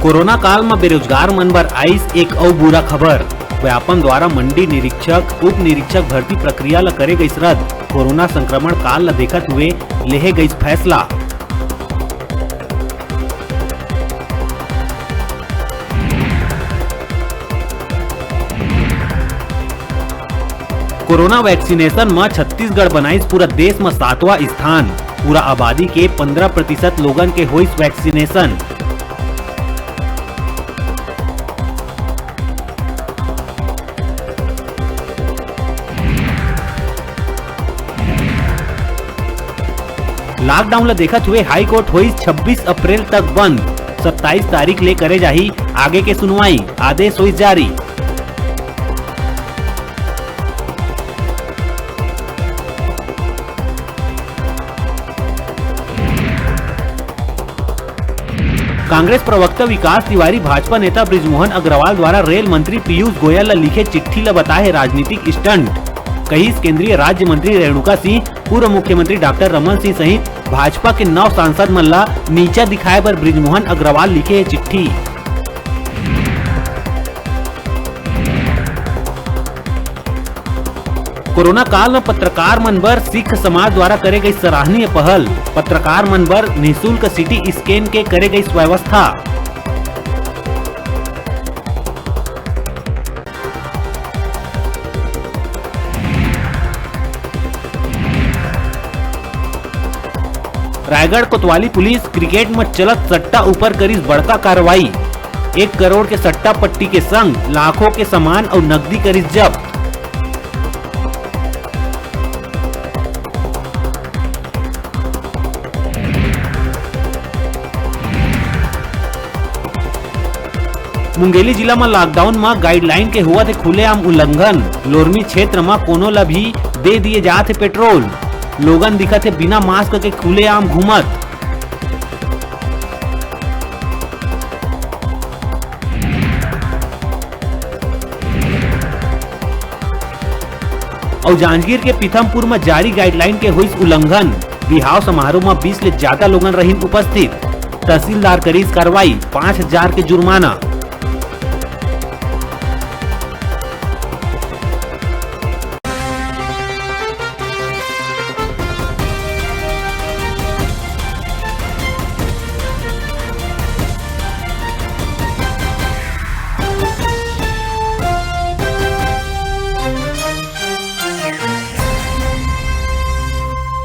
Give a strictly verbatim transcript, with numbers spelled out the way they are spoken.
Corona काल म बेरोजगार मन बर आइस एक अउ बुरा खबर। व्यापम द्वारा मंडी निरीक्षक, उप निरीक्षक भर्ती प्रक्रिया ल करे गइस रद्द। कोरोना संक्रमण काल ल देखत हुए लेहे गइस फैसला। कोरोना वैक्सीनेशन म छत्तीसगढ़ बनाइस पूरा देश म सातवां स्थान। पूरा आबादी के पंद्रह प्रतिशत लोगन के होइस वैक्सीनेशन। लॉकडाउन ल देखत हुए हाई कोर्ट होइस छब्बीस अप्रैल तक बंद। सत्ताईस तारीख ले करे जाही आगे के सुनवाई, आदेश होइस जारी। कांग्रेस प्रवक्ता विकास तिवारी भाजपा नेता बृजमोहन अग्रवाल द्वारा रेल मंत्री पीयूष गोयल ल लिखे चिट्ठी ल बताए हे राजनीतिक स्टंट। कहिस केंद्रीय राज्य मंत्री रेणुका सिंह, पूर्व मुख्यमंत्री डॉक्टर रमन सिंह सहित भाजपा के नौ सांसद मन ल नीचा दिखाए बर बृजमोहन अग्रवाल लिखे हे चिट्ठी। कोरोना काल म पत्रकार मन बर सिख समाज द्वारा करे गई सराहनीय पहल। पत्रकार मन बर निशुल्क सीटी स्कैन के करे गई व्यवस्था। रायगढ़ कोतवाली पुलिस क्रिकेट म चलत सट्टा ऊपर करिस बड़का कार्रवाई। एक करोड़ के सट्टा पट्टी के संग लाखों के सामान अउ नकदी करिस जब्त। मुंगेली जिला म लॉकडाउन म गाइडलाइन के हुआ थे खुलेआम उल्लंघन। लोरमी क्षेत्र म कोनो ल भी दे दिए जात हे पेट्रोल। लोगन दिखत हे बिना मास्क के खुलेआम घूमत। अउ जांजगीर के पीथमपुर म जारी गाइडलाइन के होइस उल्लंघन। बिहाव समारोह म बीस ले ज्यादा लोगन रहिन उपस्थित। तहसीलदार करिस कार्रवाई, पाँच हजार के जुर्माना।